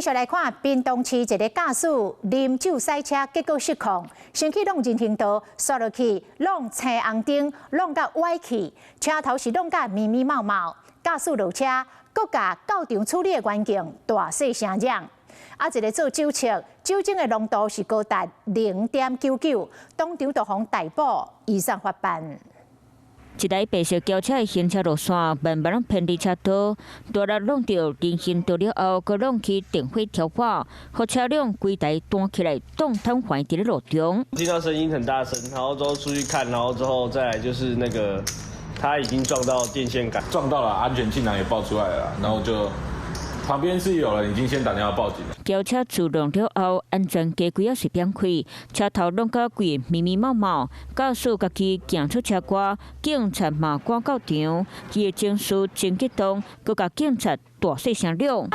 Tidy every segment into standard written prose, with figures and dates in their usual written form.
續來看屏東市一个駕駛啉酒駛車，結果失控，先去挵人行道，煞落去挵青紅燈，挵甲歪去，車頭是挵甲密密麻麻。駕駛落車，閣共到場處理的員警大細聲嚷。啊，一个做酒測，酒精的濃度是高達0.99，當場就予逮捕，移送法辦。一台白色轎車的行車路線慢慢攏偏離車道，大力挵著人行道了後，閣挵去電火柱仔，予車輛規台彈起來，擋癱瘓佇咧路中。聽到聲音很大聲，然後之後出去看，然後之後再來就是那個他已經撞到電線桿，撞到了，安全氣囊也爆出來了，然後就旁邊是有人已經先打電話報警了。轎車自撞了後，安全機關也是變開，車頭挵甲規個密密麻麻，駕駛家己行出車外，警察嘛趕到場，伊的情緒真激動，閣共警察大細聲嚷。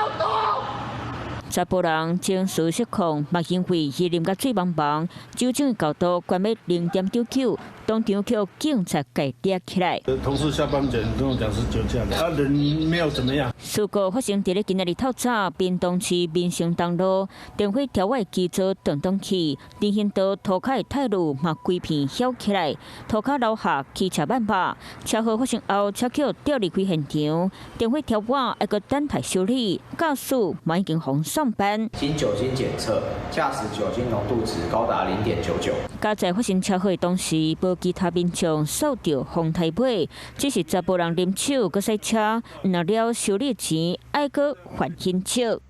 查埔人情緒失控，嘛因為伊啉甲醉茫茫，酒精的濃度懸欲0.99，當場予警察共抓起來。同事下班前跟我講是酒駕的，他人沒有怎麼樣。事故發生佇咧今仔日透早，屏東市民生東路電火柱仔基座斷斷去，人行道塗跤的鐵路嘛規片掀起來，塗跤留下汽車挽肉。車禍發生後，車予吊離開現場，電火柱仔還閣等待修理，駕駛嘛已經予送辦。經酒精檢測，駕駛酒精濃度值高達0.99。佳哉發生車禍的當時，無其他民眾受著風颱尾，只是查埔人啉酒閣駛車，若了修理錢愛閣還刑責。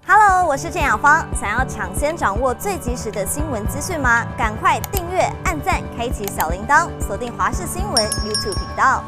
Hello，我是鄭雅芳。想要搶先掌握最及時的新聞資訊嗎？趕快訂閱、按讚、開啟小鈴鐺，鎖定華視新聞 YouTube 頻道。